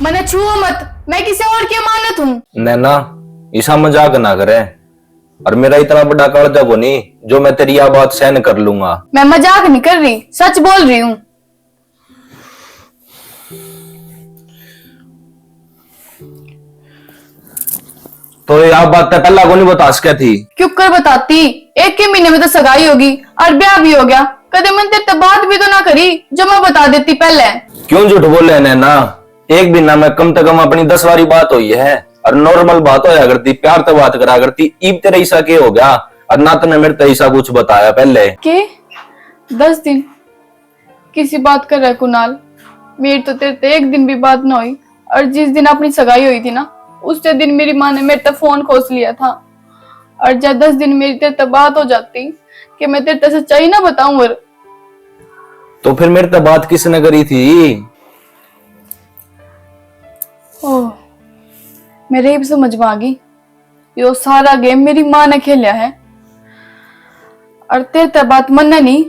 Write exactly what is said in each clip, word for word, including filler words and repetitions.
मने छुओ मत, मैं किसी और की अमानत हूँ। नैना, इसा मजाक ना करे। और मेरा इतना बड़ा कालजा कोनी जो मैं तेरी या बात सहन कर लूंगा। मैं मजाक नहीं कर रही, सच बोल रही हूँ। तो या बात तो पहला कोनी बता सके थी? क्यों कर बताती? एक ही महीने में तो सगाई होगी और ब्याह भी हो गया। कदे मन तेरे ते बात भी तो ना करी जो मैं बता देती पहले। क्यों झूठ बोले नैना? एक महीना में कम से कम अपनी दस बारी बात हुई है और नॉर्मल बात होया करती, प्यार तो बात करा करती। ईब तेरे ऐसा के हो गया और ना तने मेरे ते ऐसा कुछ बताया पहले? के? दस दिन? किसी बात कर रहा है कुणाल? मेरी तो तेरे ते एक दिन भी बात ना हुई। और जिस दिन अपनी सगाई हुई थी ना, उससे दिन मेरी माँ ने मेरे ते फोन खोस लिया था। और जब दस दिन मेरी तेरे ते बात हो जाती कि मैं तेरे ते सच्चाई ना बताऊं। और तो फिर मेरे ते बात किसने करी थी? ओह, मेरे ही समझ में आ गई। यो सारा गेम मेरी माँ ने खेलिया है। और तेरे ते बात मन्ने नहीं,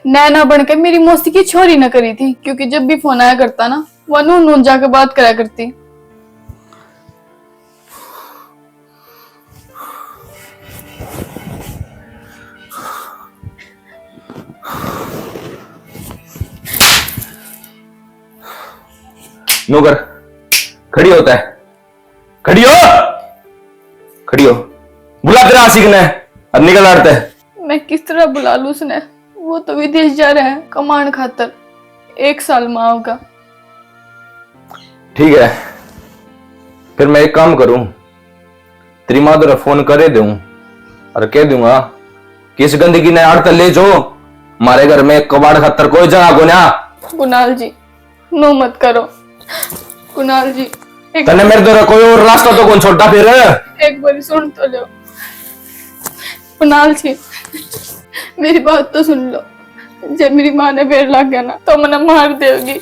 नैना बन के मेरी मौसी की छोरी ने करी थी, क्योंकि जब भी फोन आया करता ना, वह नू नू जाके बात करा करती। नौकर, खड़ी होता है। खड़ी हो, खड़ी हो। बुला तेरा आशिक ने और निकल आड़ते। मैं किस तरह बुला लूं उसने? वो तो विदेश जा रहा है कमाण खातर, एक साल में आऊंगा। ठीक है, फिर मैं एक काम करूं, तेरी माँ तेरा फोन करे दूं और कह दूंगा कि इस गंदगी ने आड़ते ले जो, हमारे घर में कबाड़ खातर कोई जगह को ना। कुणाल जी, नो मत करो। कुणाल जी, एक तने मेरे द्वारा कोई और रास्ता तो कौन छोटा फिर? एक बार सुन तो लो। कुणाल जी, मेरी बात तो सुन लो। जब मेरी माँ ने बेर लाग गया ना, तो मने मार देगी।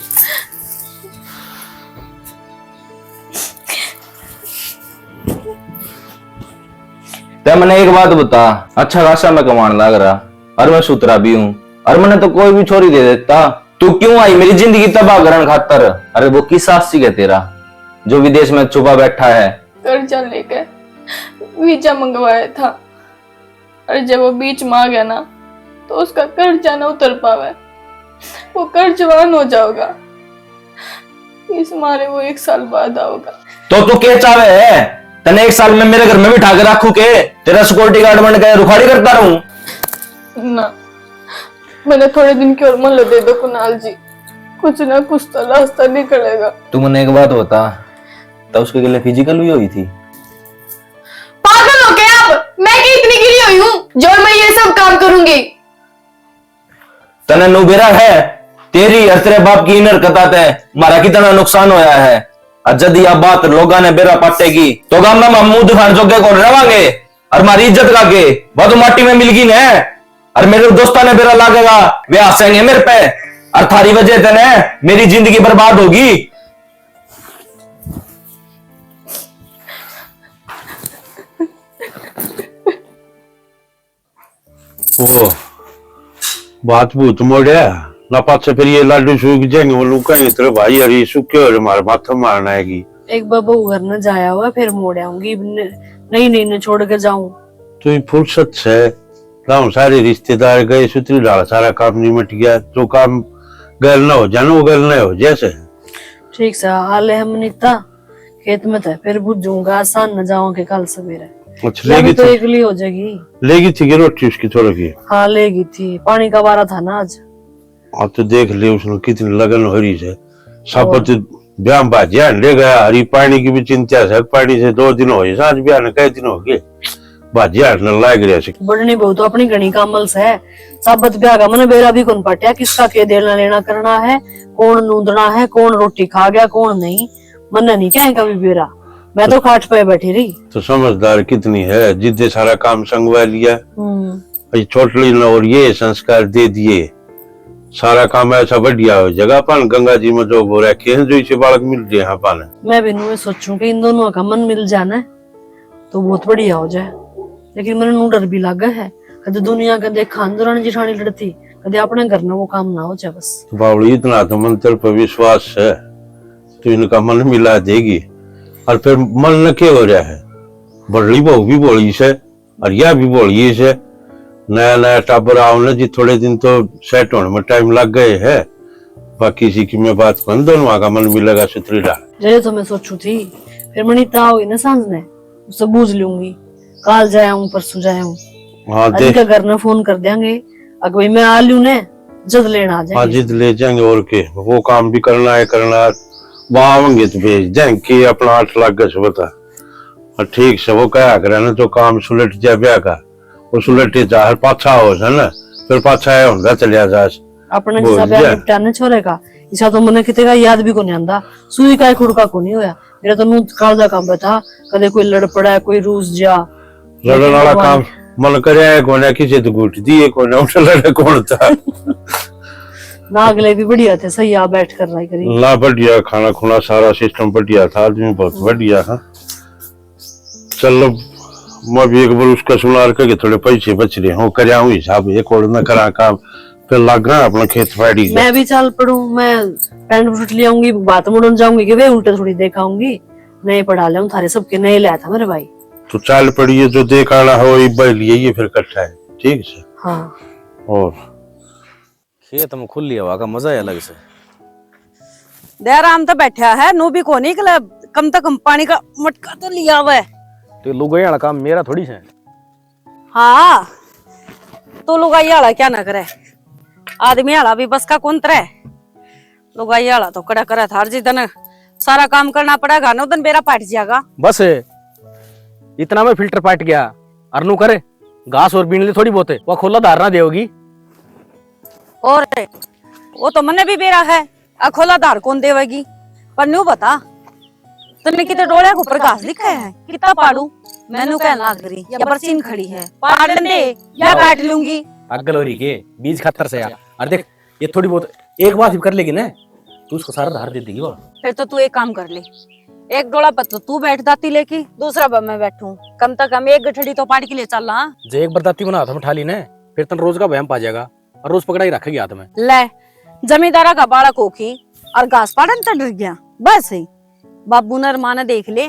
ते मने एक बात बता, अच्छा खासा मैं कमाण लाग रहा, और मैं सुथरा भी हूँ, और मने तो कोई भी छोरी दे देता। तू क्यों आई मेरी जिंदगी तबाह करण खातर? अरे वो किस आशिक है तेरा जो विदेश में छुपा बैठा है? कर्जा लेके वीजा मंगवाया था, और जब वो बीच में आ गया ना, तो उसका कर्जा ना उतर पावे, वो कर्जवान हो जाओगा। इस मारे वो एक साल बाद आओगा। तो तू के चावे है? तने एक साल में मेरे घर में बिठा के रखू के? तेरा सिक्योरिटी गार्ड बन के रुखाड़ी करता रहूं? ना, मैंने थोड़े दिन की और मोहलत दे दो कुणाल जी, कुछ ना कुछ तो रास्ता निकलेगा। तू मने एक बात बता, तो उसके गले फिजिकल भी हुई थी? पागल हो गए आप? मैं क्या इतनी गिरी हुई हूँ जो मैं ये सब काम करूंगी? तने नु बेरा है, तेरी और तेरे बाप की इन हरकतां ते म्हारा कितना नुकसान होया है। और जद या बात लोगां ने बेरा पाटेगी, तो गाम में हम मुंह दिखाण जोगे कौन रवांगे? और म्हारी इज्जत का के? वह तो माटी में मिलगी ने। और मेरे दोस्तां ने बेरा लागेगा, वे हंसेंगे मेरे पे। और थारी वजह ते ने मेरी जिंदगी बर्बाद होगी। ओ, बात भूत मोड़या ना, पाछे फिर ये लाडू सूख जाएंगे, वो लोग कहेंगे, "तेरे भाई हरी सूखे हो, हमारे माथे मारना आएगी।" एक बार बहू घर न जाया हुआ, फिर मोड़ आऊंगी। न-, नहीं, नहीं, न छोड़ के जाऊं। तू ही फुर्सत से, गाँव सारे रिश्तेदार गए, सुतरी ढाल सारा काम निमट गया, जो काम गैल ना हो जाना, वो गैल ना हो जैसे। ठीक सा, आले हम नीता। खेत में था, फिर बुझूंगा, आसान न जाऊं के कल सवेरे। अच्छा, या भी लेगी तो थी? एकली हो जाएगी। लेगी थी कि रोटी उसकी थोड़ी की? हाँ, लेगी थी, पानी का वारा था ना आज। हाँ, तो देख ले उसने कितनी लगन हो रही है। साबत और ब्याह में भाजिया ले गया, हरी पानी की भी चिंता है, पानी से दो दिन हो गए, सांझ ब्याह ने कई दिन हो गए, भाजिया ने लाग रहा से। बढ़नी बहू तो अपनी घणी कामल से है। साबत ब्याह का मन बेरा भी कौन पाटिया, किसका के देना लेना करना है, कौन नूंदना है, कौन रोटी खा गया, कौन नहीं। मन्ने नहीं कहे कभी बेरा, मैं तो खाट पे बैठी रही। तो समझदार कितनी है, जिद्दे सारा काम संगवा लिया। हम्म। ये छोटली ने और ये संस्कार दे दिए, सारा काम ऐसा बढ़िया हो जाएगा। अपन गंगा जी में जो हो रखे हैं, जो इसे बालक मिल रहे हैं अपन। मैं भी नुए सोचूं कि इन दोनों का मन मिल जाना है, तो बहुत बढ़िया हो जाए। लेकिन मैंने नू डर भी लागे है, कदे दुनिया का देखा दुरानी जिठानी लड़ती, कदे अपने घर में वो काम ना हो जाए बस। बावली, इतना तो मन तेरे पर विश्वास है, तो इनका मन मिला देगी। और फिर मन न के हो रहा है, बड़ली बहू भी भोली से और या भी भोली से। नया नया टाबर आओ ना जी, थोड़े दिन तो सेट होने में टाइम लग गए है। बाकी इसी की मैं बात कौन, दोनों का मन मिलेगा सुथरी डाल। जरे तो मैं सोचू थी, फिर मनी ताव हुई ना सांझ ने, उससे बूझ लूंगी। काल जाया हूँ, परसों जाया हूँ। हाँ, अरे देख। इनका घर ना फोन कर देंगे, अगर भाई मैं आ लूँ ने, जद लेना आ हाँ, जाएंगे। जिद ले जाएंगे। और के, वो काम भी करना है, करना है। वहाँ आवेंगे तो भेज देंगे कि अपना आठ लाख का सुबह था। और ठीक से वो कहा करे ना, जो काम सुलट जा ब्याह का, वो सुलटे जा, हर पाछा हो से ना, फिर पाछा है होंदा चलिया जा। अपने बोल जिसा ब्याह जा। निपटा ने छोरे का, इसा तो मने किते का याद भी कोनी आंदा। सुई का ही खुड़का कोनी होया। मेरा तो नू काल का काम था, कदे कोई लड़ पड़ा, कोई रूस जा। लड़न वाला भगवान। काम मन करे है कोने, किसी तो घूट दिए कोने, उठ लड़े कौन था। ना, अगले भी बढ़िया थे, सही आ बैठ कर रहा करी। ना, बढ़िया, खाना खुना सारा सिस्टम बढ़िया था, आदमी बहुत बढ़िया था। चलो, मैं भी एक बार उसका सुनार करके थोड़े पैसे बच रहे हो, करया हूँ हिसाब, एक और न करा काम, फिर लाग रहा अपना खेत पाड़ी का। मैं भी चल पड़ूं, मैं पैंट बूट ले आऊंगी, बात मुड़न जाऊंगी कि वे उल्टे थोड़ी देखाऊंगी। नए पढ़ा ले थारे सबके, नए लाया था मेरे भाई। तो चल पड़िए, जो देख आना हो, इब्बा ही लिए ये फिर इकट्ठा है, ठीक से। हाँ। और खेत में खुली हवा का मजा ही अलग से। दयाराम तो बैठा है, नू भी कोनी निकला, कम से कम पानी का मटका तो लिया हुआ है। तो लुगाई वाला काम मेरा थोड़ी है। हाँ, तू लुगाई वाला क्या ना करे, आदमी वाला भी बस का कौन तरे। लुगाई वाला तो कड़ा करे थार, जिस दिन सारा काम करना पड़ेगा ना, उस दिन बेरा पाट जाएगा। बस इतना में फिल्टर पाट गया, अरनू करे घास और बीन ले थोड़ी बहुत, वो खोला धार ना देगी। और वो तो मन्ने भी बेरा है, अखोला धार कौन देवेगी? पर न्यू बता, तन्ने किते डोलिया के ऊपर घास दिखा है? कितना पाड़ू? मैनू कहन लाग रही, या बरसीन खड़ी है, पाड़न दे, या काट लूंगी। पागल हो रही के? बीज खातर से यार। और देख, ये थोड़ी बहुत एक बार कर लेगी ना, तू उसको सारा धार दे देगी वो। फिर तो तू एक काम कर ले, एक डोला पर तो तू बैठ दाती लेके, दूसरा पर मैं बैठूं। कम से कम एक गठड़ी तो पाड़ के ले चल ला। जे एक बार दाती बना हाथ में उठा ली ना, फिर तन रोज का वहम पा जाएगा। और रोज पकड़ा ही रखेगी हाथ में। ले, जमींदारा का बालक हो की और घास पाड़न तक डर गया। बस ही बाबू ने और माँ ने देख ले,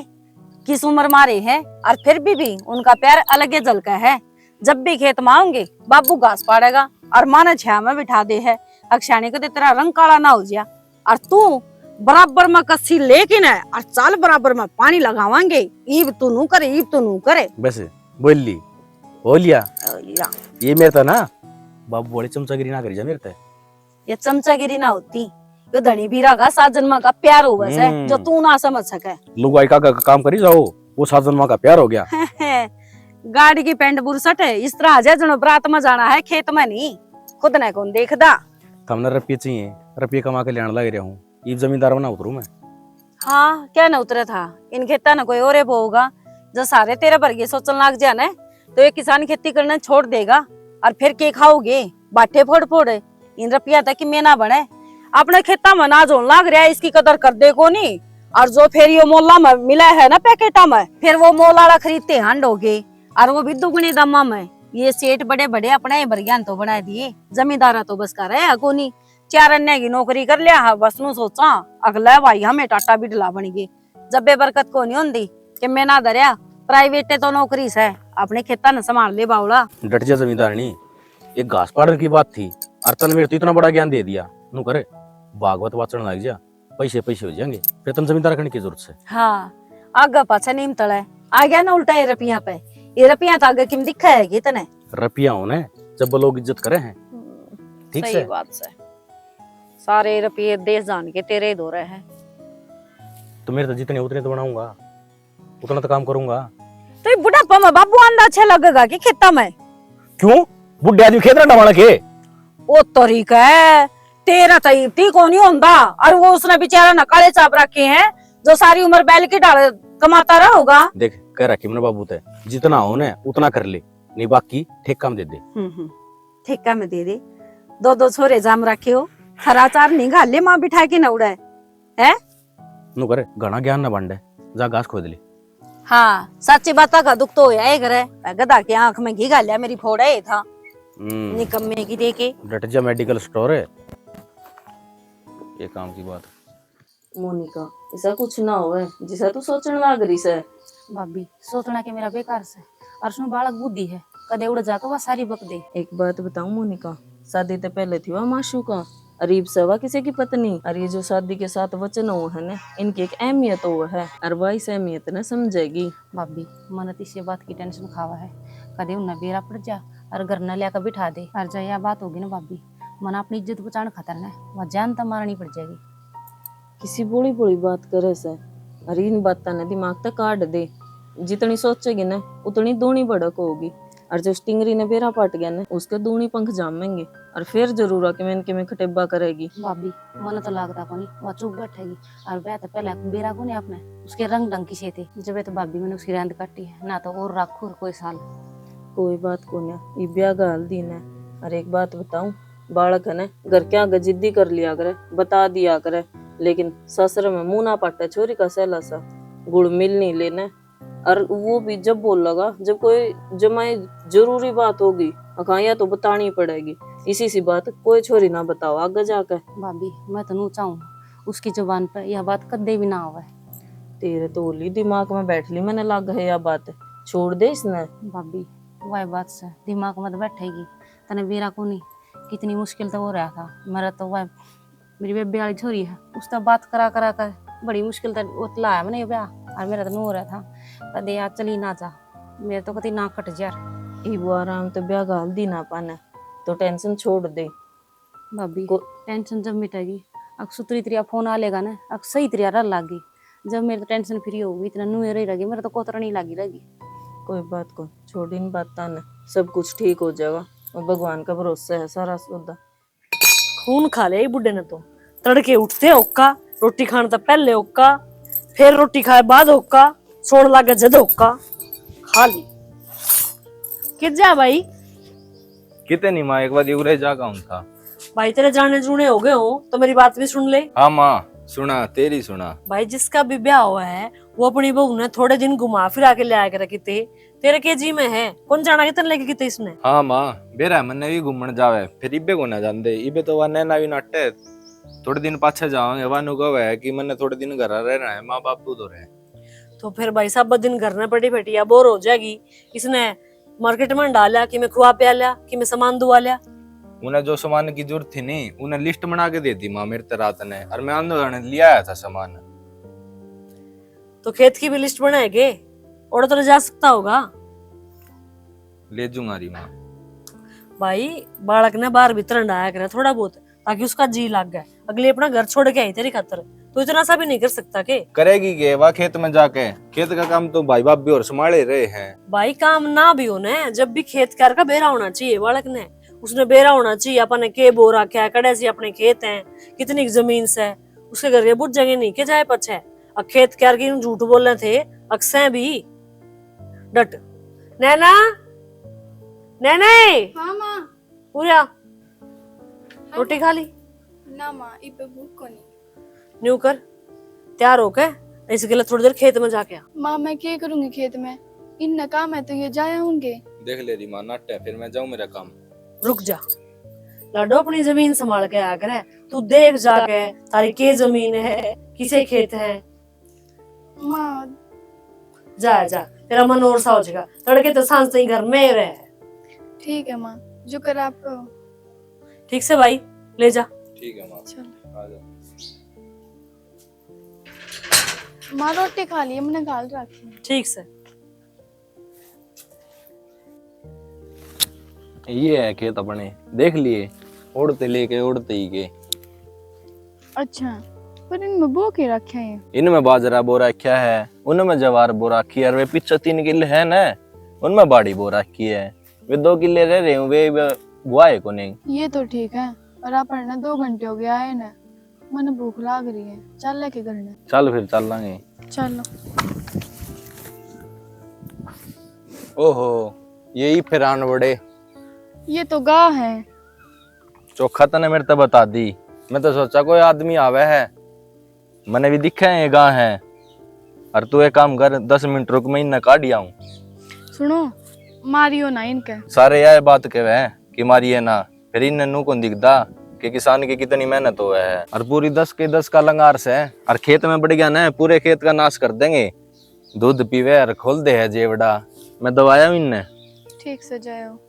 किस उम्र मारे है और फिर भी, भी उनका प्यार अलग ही झलका है। जब भी खेत में आऊंगे, बाबू घास पाड़ेगा और माँ ने छाया में बिठा दे है। अक्षाणी को तो तेरा रंग काला ना हो जाया। और तू बराबर में कस्सी लेके ना और चाल बराबर में पानी लगावांगे। ईब तू नू करे, ईब तू नू करे। बस बोल ली, हो लिया। हो लिया। ये मेरे तो ना बाबू वाली चमचागिरी ना करी जा मेरे ते। ये चमचागिरी ना होती, यो धनी बीरा का सात जन्मा का प्यार होवे से, हम्म। जो तू ना समझ सके। लुगाई का, का काम करी जाओ, वो सात जन्मा का प्यार हो गया। गाड़ी की पैंट बुरसट है, इस तरह आ जाए जनो बरात में जाना है, खेत में नहीं। खुद ने कौन देखदा। थमने रुपये चाहिए, रुपये कमा के लेने लग रहा हूँ, इब जमींदार बना उतरू मैं। हाँ, क्या ना उतरे था, इन खेता ने कोई और बोगा, जो सारे तेरे वर्गे सोचन लाग जा ने, तो ये किसान खेती करना छोड़ देगा। और फिर के खाओगे, बाटे फोड़ फोड़। इन रुपया तक की मेना बने, अपने खेता में अनाज होने लाग रहा है, इसकी कदर कर दे कोनी। और जो फिर यो मोला में मिला है ना पैकेटा में, फिर वो मोल वाला खरीदते हांड हो गए, और वो भी दुगने दामा में। ये सेठ बड़े बड़े अपने ही बरग्यान तो बना दिए, जमींदारा तो बस का रहा कोनी। चार अन्य की नौकरी कर लिया है, बस नू सोचा अगला भाई हमें टाटा बिडला बन गए। जब बेबरकत को नहीं होंदी कि मैं ना धरया, प्राइवेट तो नौकरी से, अपने खेता ने संभाल ले बावला। डट जा जमींदारनी, एक घास पाड़न की बात थी, और तन मेरे तो इतना बड़ा ज्ञान दे दिया। नू करे, भागवत वाचन लग जा, पैसे पैसे हो जाएंगे, फिर तन जमींदार करने की जरूरत है। हाँ, आगे पाछे नीम तले आ गया ना उल्टा ये रुपया पे। ये रुपया तो आगे किम दिखा है कि तने? रुपया होने जब लोग इज्जत करे हैं। हम्म, ठीक सही से। बात से। सारे रुपये देश जान के तेरे ही धोरे हैं। तो मेरे तो जितने उतने तो बनाऊंगा, उतना तो काम करूंगा। तो ये बुढ़ापा में बाबू आंदा अच्छा लगेगा कि खेता में? क्यों? बुढ़े आदमी खेत रंडा वाला के? ओ तरीका है, तेरा तो इब्ती को नहीं होंदा। और वो उसने बेचारा ना काले चाप रखे हैं, जो सारी उम्र बैल की ढाल कमाता रहा होगा। देख, कह रखी मैंने बाबू ते, जितना हो ना उतना कर ले, नहीं बाकी ठेका में दे दे। हम्म, हम्म, ठेका में दे दे। दो दो छोरे जाम रखे हो, हरा चार नहीं घाल ले माँ बिठा के ना उड़े, है? नु करे, घना ज्ञान ना बांटे, जा घास खोद ले। हाँ, साची बात का दुख तो होया ही करे। गधा के आंख में घी घाल्या मेरी फोड़ा ही था। हम्म। निकम्मे की देखे। डट जा, मेडिकल स्टोर है। ये काम की बात। मोनिका, ऐसा कुछ ना होवे जिसा तू सोचण लाग रही सै। भाभी, सोचना के मेरा बेकार सै, और उसमें बालक बुद्धि है, कदे उड़ जाके वह सारी बक दे। एक बात बताऊं मोनिका, शादी ते पहले थी वह माशूका, और इब सै वह किसी की पत्नी। और ये जो शादी के साथ वचन हो है ना, इनकी एक अहमियत हो है, और वह इस अहमियत ने समझेगी। भाभी, मन तो इसी बात की टेंशन खावा है, कदे उन्हें बेरा पड़ जा और घर न लिया बिठा दे। और जब यह बात होगी ना भाभी, मन अपनी इज्जत बचाने खातर ना वह जान तो मारनी पड़ जाएगी। किसी बोली बोली बात करे सै, अरे इन बातां ने दिमाग तक काट दे। जितनी सोचेगी ना, उतनी दूनी भड़क होगी। और जो स्टिंगरी ने बेरा पाट गया ना, उसके दूनी पंख जामेंगे। और फिर जरूर आके मैं इनके में खटेबा करेगी। भाभी, मन तो लागता कोनी वह चुप बैठेगी। और वह तो पहले बेरा कोनी आपने उसके रंग ढंग की से थे। जब तो भाभी मैंने उसकी रंद काटी है ना, तो और रखू और कोई साल। कोई बात कोनी, ये ब्याह का हल दिन है। और एक बात बताऊं, बालक है ना, घर के आगे जिद्दी कर लिया करे, बता दिया करे, लेकिन ससुर में मुंह ना पाटे छोरी का सहला सा, गुड़ मिल नहीं लेने। और वो भी जब बोलेगा, जब कोई जमाई जरूरी बात होगी, अखा या तो बतानी पड़ेगी। इसी सी बात कोई छोरी ना बताओ आगे जाके। भाभी, मैं तो नू चाहूँ उसकी जुबान पे यह बात कदे भी ना आवे। तेरे तो होली दिमाग में बैठ ली, मैंने लाग है यह बात, छोड़ दे इसने। भाभी, वह बात से दिमाग में तो बैठेगी, तने बेरा कोनी कितनी मुश्किल तो हो रहा था। मेरा तो वह मेरी बेबे वाली छोरी है, उससे बात करा करा कर बड़ी मुश्किल तै वो लाया मैंने ये ब्याह। और मेरा तो नू हो रहा था, कदे यार चली ना जा, मेरे तो कति ना कट जा। इब वो आराम तो ब्याह घाल दी ना पाने, तो टेंशन छोड़ दे। भाभी, को- टेंशन जब मिटेगी, अक सुतरी तरिया फोन आ लेगा ना, अक सही तरिया रह लागी। जब मेरे तो टेंशन फ्री होगी, इतना नू रही रहेगी, मेरा तो कोतरा नहीं लागी रहेगी। कोई बात को, छोड़ इन बातां ने, सब कुछ ठीक हो जाएगा। वो भगवान का भरोसा है सारा सौदा। खून खा लिया ये बुड्ढे ने तो। तड़के उठते होका, रोटी खाने तक पहले होका, फिर रोटी खाए बाद होका, सोण लागे जद होका। खा ली। कित जा भाई? किते नहीं माँ, एक बार उरे जागा हूँ था। भाई तेरे जाने जूने हो गए हो तो मेरी बात भी सुन ले। हाँ माँ, सुना, तेरी सुना। भाई जिसका भी ब्याह हुआ है वो अपनी बहू ने थोड़े दिन घुमा फिरा के ले आया करे किते। तेरे के जी में है, कौन जाना कितने लेके किते इसने? हाँ माँ, बेरा मन्ने भी घूमण जावे, फिर इबे को ना जांदे, इबे तो वा नैना भी नाटे। थोड़े दिन पाछे जावांगे, वा नु कहे कि मन्ने थोड़े दिन घर रहना है, माँ बापू तो रहे। तो फिर भाई साहब दिन घर में पड़ी बैठी या बोर हो जाएगी। इसने मार्केट में डाल लिया, कि मैं खुआ प्या लिया, कि मैं सामान दुआ लिया। उन्हें जो सामान की जरूरत थी नहीं, उन्हें लिस्ट बना के दे दी माँ मेरे ते रात ने, और मैं आंदो जाने लिया आया था सामान। तो खेत की भी लिस्ट बनाएगे, और तो ले जा सकता होगा। ले जूंगा री माँ। भाई, बालक ने बाहर भीतर हंडाया करे थोड़ा बहुत, ताकि उसका जी लाग जाए। अगली अपना घर छोड़ के आई तेरी खातर, तो इतना सा भी नहीं कर सकता के? करेगी के वा खेत में जाके? खेत का काम तो भाई भाभी और संभाले रहे हैं। भाई, काम ना भी हो ना, जब भी खेत कार का बेरा होना चाहिए बालक ने। उसने बेरा होना चाहिए, अपन ने के बो रखा है, कड़े से अपने खेत हैं, कितनी जमीन से, उसके घर के बुझेंगे नहीं के जाए पाछे। अक खेत क्यार की झूठ बोले थे, अक सै भी। डट। नैना, नैना। हाँ माँ। पूरा। हाँ रोटी माँ। खा ली? ना माँ, इबे भूख को नहीं। न्यू कर, तैयार होके इस गले थोड़ी देर खेत में जाके आ। माँ, मैं क्या करूँगी खेत में? इन्ना काम है तो ये जाया होंगे। देख ले री माँ, नाटे, फिर मैं जाऊँ मेरा काम। रुक जा लाडो, अपनी जमीन संभाल के आया करे। तू देख जाके तारी के जमीन है, किसे खेत है। माँ। जा, जा, तेरा मन और सा हो जाएगा। तड़के तो सांझ ताई घर में ही रह। ठीक है माँ, जो कर आप कहो। ठीक से भाई, ले जा। ठीक है माँ। चलो। आ जा। माँ, रोटी खा ली, मैंने घाल रखी है। ठीक से। ये है खेत अपने, देख लिए, ओढ़ते लेके ओढ़ते ही के। अच्छा, पर इनमें बो के रखे हैं? इनमें बाजरा बो रखा है, उनमें जवार बो रखी है, और वे पीछे तीन किले है ना, उनमें बाड़ी बो रखी है। वे दो किले रह रहे हैं, वे, वे बुआ है को नहीं। ये तो ठीक है, और अपन ने दो घंटे हो गया आए ना, मने भूख लाग रही है, चल लेके घर ने। चल फिर चल लांगे। चलो। ओहो, यही फिर आन बड़े। ये तो गाह है। चोखा तने मेरे ते बता दी, मैं तो सोचा कोई आदमी आवे है, मने भी दिखे है ये गाह है। और तू एक काम कर, दस मिनट रुक, मैं इन्हें काढ़ आऊं। सुनो, मारियो ना इनके। सारे यह बात कहवे हैं कि मारिए ना, फिर इन्हें नू कौन दिखदा कि किसान की कितनी मेहनत होवे है। और पूरी दस के दस का लंगार से, और खेत में बढ़ गया ना, पूरे खेत का नाश कर देंगे। दूध पीवे और खोल दे है जेवड़ा। मैं दवाया हूँ इनने। ठीक से जायो।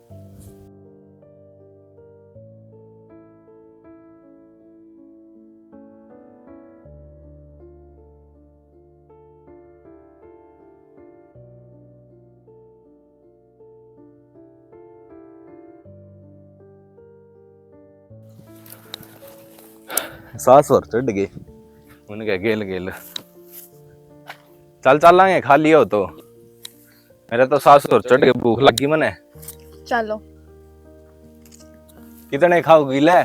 सास और चढ़ गई उनके गेल गेल। चल चलांगे, खा लियो तो। मेरे तो सास और चढ़ के भूख लगी मने। चलो। कितने खाओगी ले?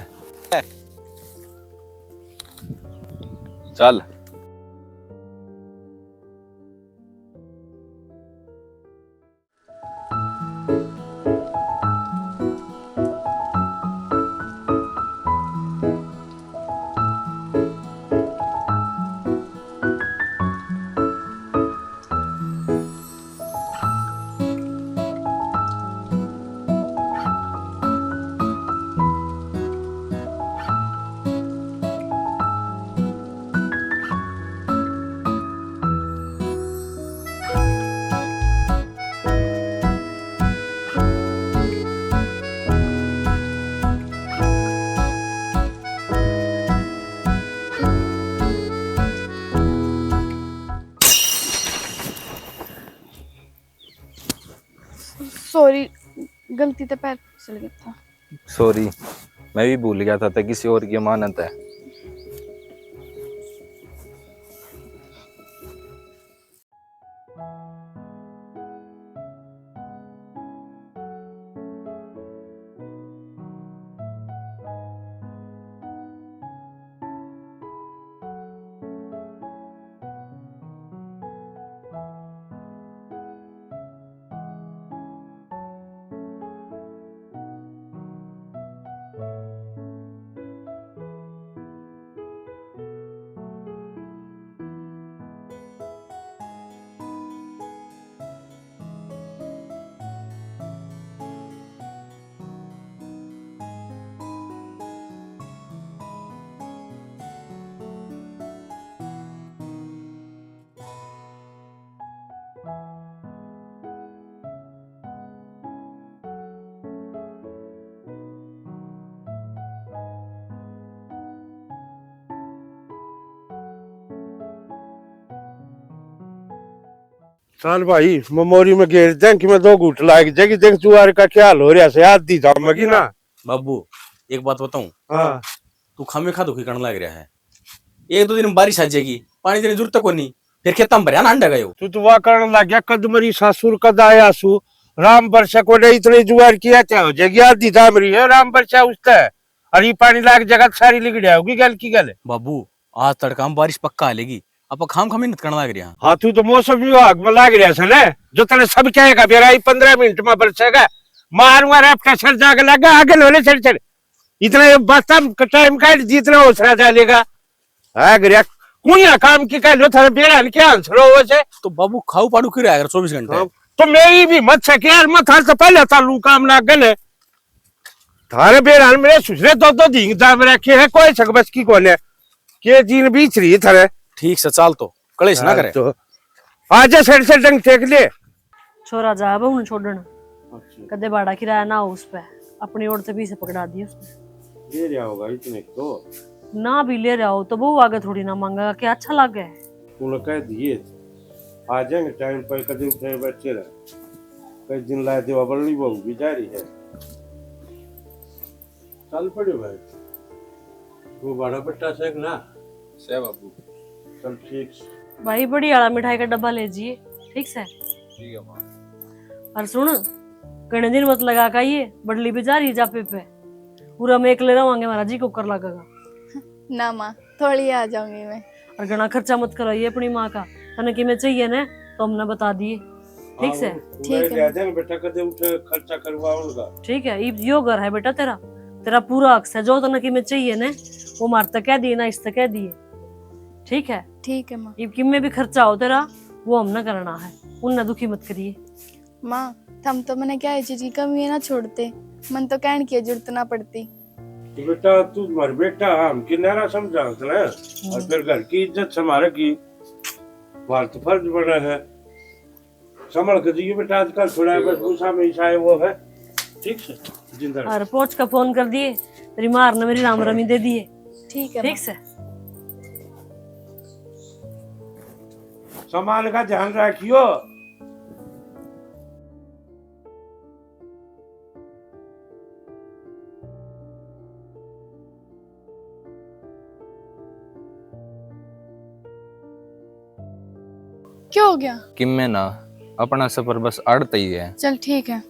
चल। सॉरी, गलती ते पैर फिसल गया था। सॉरी, मैं भी भूल गया था, तै किसी और की अमानत है। चल भाई, ममोरी में घेर दें कि मैं दो घूट लाग जाएगी, देख जुआर का क्या हाल हो रहा से, आधी जामेगी ना। बाबू, एक बात बताऊं? हाँ। तू खामे खा दुखी करने लग रहा है। एक दो दिन में बारिश आ जाएगी, पानी देने जरूरत को नहीं, फिर खेतां में भरया ना अंडा गयो। तू तो वाह करने लग गया, कद मरी सासुर कद आया सु, राम बरसा को नहीं, इतने जुआर किया क्या हो जाएगी, आधी दाम रही है राम बरसा उसते, और ये पानी लाग जगह सारी लिगड़िया होगी गल की गल। बाबू, आज तड़का में बारिश पक्का आ लेगी, आप खाम खा मेहनत करने लग रहे हैं। हाँ, तू तो मौसम विभाग में लाग रहा है ना, जो तने सब कहेगा बेरा ही पन्द्रह मिनट में बरसेगा, मारूंगा रैपटा सर जाके लगा आगे लोले सर सर। इतना ये बात टाइम काट दी, इतना ओसरा डालेगा। हाँ, गरिया, कुणिया काम की कह लो, थारे बेरा ने क्या आंसर हो वैसे? तो बाबू खाऊ पाड़ू क्यों रहा कर चौबीस घंटे? हाँ, तो मेरी भी मत से यार, मैं थारे से पहले चालू काम लाग गए। थारे बेरा ने मेरे सुसरे दो दो दिन दाम रखे हैं, कोई सक बस की कोने। के दिन बीच रही थारे। ठीक से चाल तो, कलेश ना हाँ, करे। तो आजा सर से डंग टेक ले। छोरा जा अब उन छोड़न। अच्छा। कदे भाड़ा किराया ना हो उस पे, अपनी ओर से पीछे पकड़ा दिए उसने। ले रहा होगा इतने को। ना भी ले रहा हो तो वो आगे थोड़ी ना मांगेगा, क्या अच्छा लागे? तूने कह दिए, आ जाएंगे टाइम पर, कदे उठे बैठे रहे। कई दिन लाए देवा बल्ली बहू भी जा रही है। चल पड़े भाई, वो बड़ा बट्टा से ना। से बाबू। चल ठीक से। भाई, बड़ी वाला मिठाई का डब्बा ले जिए, ठीक से? ठीक है माँ। और सुन, घणे दिन मत लगा का ये बड़ली भी जा रही जापे पे, पूरा मैं एकले रवांगे, हमारा जी कोकर लगेगा। ना माँ, थोड़ी आ जाऊंगी मैं। और घणा खर्चा मत कराइए अपनी माँ का, तने किमे चाहिए ने तो हमने बता दिए, ठीक से? ठीक है। ले जाएंगे बेटा, कदे उठे खर्चा करवाऊंगा। ठीक है, इब यो घर है बेटा तेरा, तेरा पूरा हक से, जो तने किमे चाहिए ने वो मार तक कह दिए ना, इस तक कह दिए, ठीक है? ठीक है माँ। इब किमे भी खर्चा हो तेरा, वो हमने करना है, उनने दुखी मत करिए। माँ, थम तो मने क्या है चीज की कमी है ना छोड़ते, मन तो कहने की जरूरत ना पड़ती। तो बेटा, तू मर बेटा, हम किनारा समझा ना, और फिर घर की इज्जत संभाले की बात फर्ज बना है। संभल के जियो बेटा, आजकल थोड़ा बस गुस्सा में ईसा है वो है। ठीक से? जिंदा रह। और पहुंच का फोन कर दिए, तेरी मार ने मेरी राम रमी दे दिए। ठीक है ठीक माँ। से। सामान का ध्यान रखियो। क्या हो गया? किम्मे ना, अपना सफर बस आड़ तई है। चल ठीक है।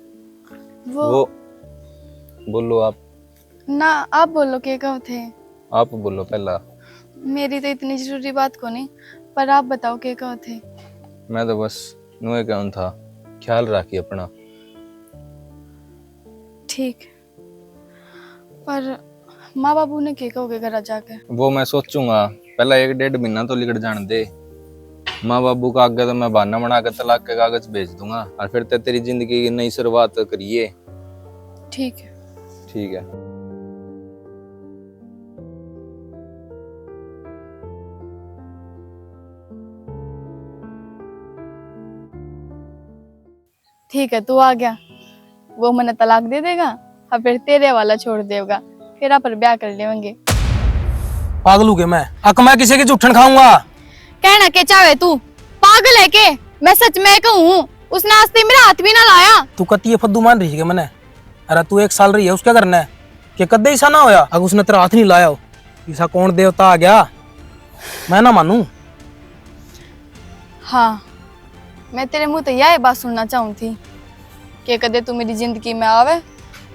वो वो, बोलो आप। ना, आप बोलो, के कहो थे? आप बोलो पहला। मेरी तो इतनी जरूरी बात को नहीं, पर आप बताओ, के कहो थे? मैं तो बस नुए कहूँ था, ख्याल राखी अपना। ठीक, पर माँ बाबू ने के कहोगे घर जाके? वो मैं सोचूंगा, पहला एक डेढ़ महीना तो लिकड़ जान दे। माँ बाबू का आगे तो मैं बहाना बना के तलाक के कागज भेज दूंगा, और फिर ते तेरी जिंदगी की नई शुरुआत करिए। ठीक है। ठीक है। ठीक है, तू आ गया, वो मने तलाक दे देगा, हाँ, फिर तेरे वाला छोड़ देगा, फिर आप ब्याह कर लेंगे। पागल हो गया मैं? अक मैं किसी की जूठन खाऊंगा? कहना के चाहे तू? पागल है के? मैं सच में कहूँ, उसने आज तक मेरा हाथ भी ना लाया। तू कती ये फद्दू मान रही है मने? अरे तू एक साल रही है उसके घर ने, के कदे ऐसा ना होया अगर उसने तेरा हाथ नहीं लाया हो? ऐसा कौन देवता आ गया, मैं ना मानू। हाँ, मैं तेरे मुंह तै या बात सुनना चाहूँ थी कि कदे तू मेरी जिंदगी में आवे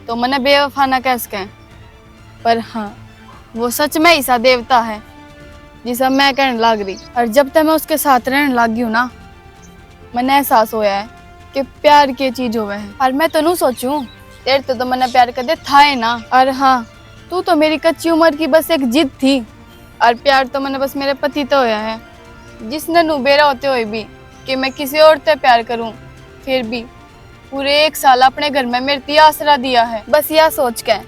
तो मने बेवफा ना कह सके। पर हाँ, वो सच में ऐसा देवता है जिसा मैं कहने लाग रही। और जब तक मैं उसके साथ रहने लाग गई हूँ ना, मने एहसास होया है कि प्यार के चीज होवे है। और मैं तो नू सोचूं, तेरे तो, तो मने प्यार कदे था ही ना। और हाँ, तू तो मेरी कच्ची उम्र की बस एक जिद थी, और प्यार तो मने बस मेरे पति तो होया है, जिसने नू बेरा होते हुए भी कि मैं किसी और ते प्यार करूं, फिर भी पूरे एक साल अपने घर में मेरे ती आसरा दिया है। बस या सोच के,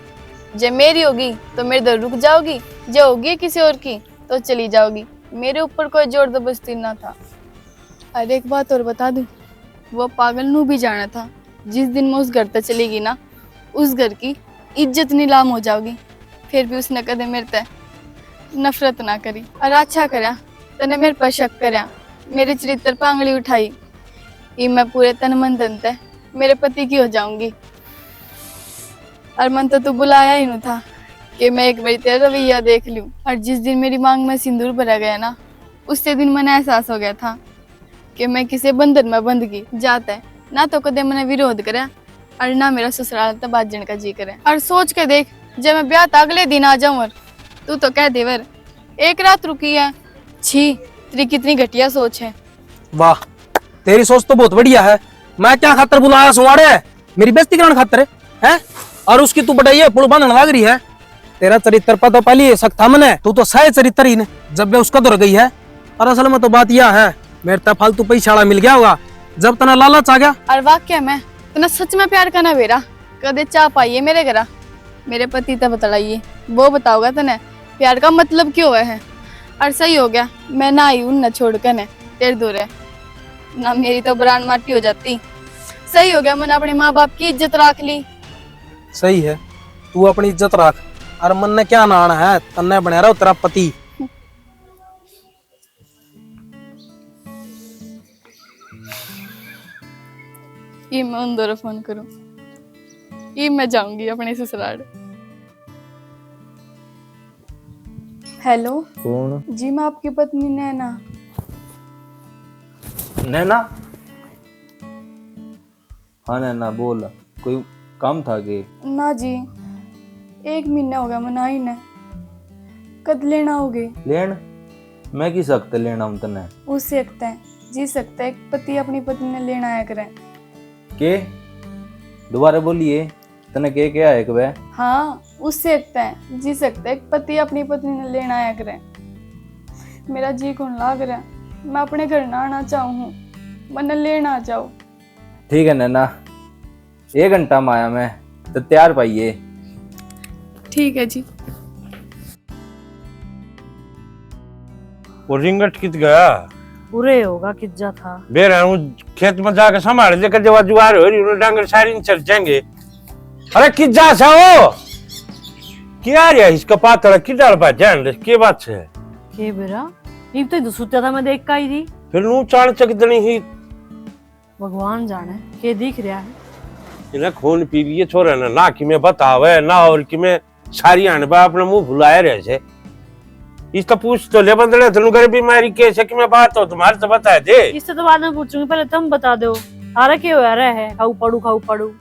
जे मेरी होगी तो मेरे दर रुक जाओगी, जे होगी किसी और की तो चली जाओगी। मेरे ऊपर कोई जोर जबरदस्ती ना था। और एक बात और बता दूं, वो पागल नू भी जाना था, जिस दिन मैं उस घर तक चली गई ना, उस घर की इज्जत नीलाम हो जाओगी। फिर भी उसने कदे मेरे ते नफरत ना करी। और अच्छा करया, तने मेरे पर शक करया, मेरे चरित्र पर आंगली उठाई। ये मैं पूरे तन मन धन ते मेरे पति की हो जाऊंगी। और मन तो तू बुलाया ही नहीं था कि मैं एक बार तेरा रवैया देख लूं। और जिस दिन मेरी मांग में सिंदूर भरा गया ना, उससे दिन मने एहसास हो गया था कि मैं किसी बंधन में बंध गई। जाते ना तो कदे मने विरोध करे और ना मेरा ससुराल तो बाजन का जी करे। और सोच के देख, जब मैं ब्याह तो अगले दिन आ जाऊं और तू तो कह देवर एक रात रुकी है। छी, तेरी कितनी घटिया सोच है। वाह, तेरी सोच तो बहुत बढ़िया है। मैं क्या खातर बुलाया सुवाड़े? मेरी बेइज्जती कराने खातर है? और उसकी तू बड़ाई है, पुल बांधने लाग रही है। तेरा चरित्र पता पहले ही शक था मने, तू तो सह चरित्र ही ने। जब वे उसका दौर गई है, और असल में तो बात यह है, मेरे ते फालतू पैसा वाला मिल गया होगा, जब तना लालच आ गया। और वाकई में तना सच में प्यार का ना बेरा कदे चाह पाइए मेरे घरा। मेरे पति ते बतलाइए, वो बताओगा तने प्यार का मतलब क्यों है। और सही हो गया, मैं ना आई उन छोड़ के ने तेरे दूर है, ना मेरी तो बरान माटी हो जाती। सही हो गया, मैंने अपने माँ बाप की इज्जत रख ली। सही है, तू अपनी इज्जत रख, और मन ने क्या नाना है, तन्ने बना रहा तेरा पति। ये मैं उन दोनों फोन करूं, ये मैं जाऊंगी अपने ससुराल। हेलो। कौन? जी, मैं आपकी पत्नी नैना। नैना? हाँ नैना, बोल, कोई काम था के? ना जी, एक महीना हो गया मना ही ने। कद लेना होगे? लेन? मैं किस हक ते लेना हूँ तन्ने? उस हक ते, जिस हक ते एक पति अपनी पत्नी ने लेना आया करे। के? दोबारा बोलिए, तन्ने के कहा है के? हाँ, उस हक ते, जिस हक ते एक पति अपनी पत्नी ने लेना आया करे। मेरा जी कौन लाग रहा, मैं अपने घर ना आना चाहूँ हूँ, मन्ने लेना आ जाओ। ठीक है नैना, एक घंटा में आया मैं, तो तैयार पाइए। ठीक है जी। वो रिंगट कित गया? उरे होगा, किज्जा था। बेरा हूँ खेत में जाके संभाल लेकर जवा जुआर हो रही, उन्हें डांगर सारी नहीं चल जाएंगे। अरे किज्जा सा हो क्या रे, इसका पातला किधर बा जान दे, के बात है? के बेरा, इब तो सुत्या था, मैं देख का ही थी। फिर नू चाण चक दनी ही। भगवान जाने के दिख रहा है। इन्हें खून पी लिए छोरे ने, ना कि मैं बतावे ना और कि मैं सारी आने बा अपने मुंह भुलाए रहे से। इसका पूछ तो ले बंदड़े, तनु घर बीमारी के से कि मैं बात हो तुम्हारे तो बता दे। इससे तो बाद में पूछूंगी, पहले तुम बता दो, थारा के हो रहा है? खाऊ पड़ू, खाऊ पड़ू।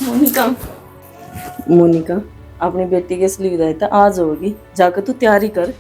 मोनिका, मोनिका, अपनी बेटी की असली विदाई तो आज होगी, जाकर तू तैयारी कर।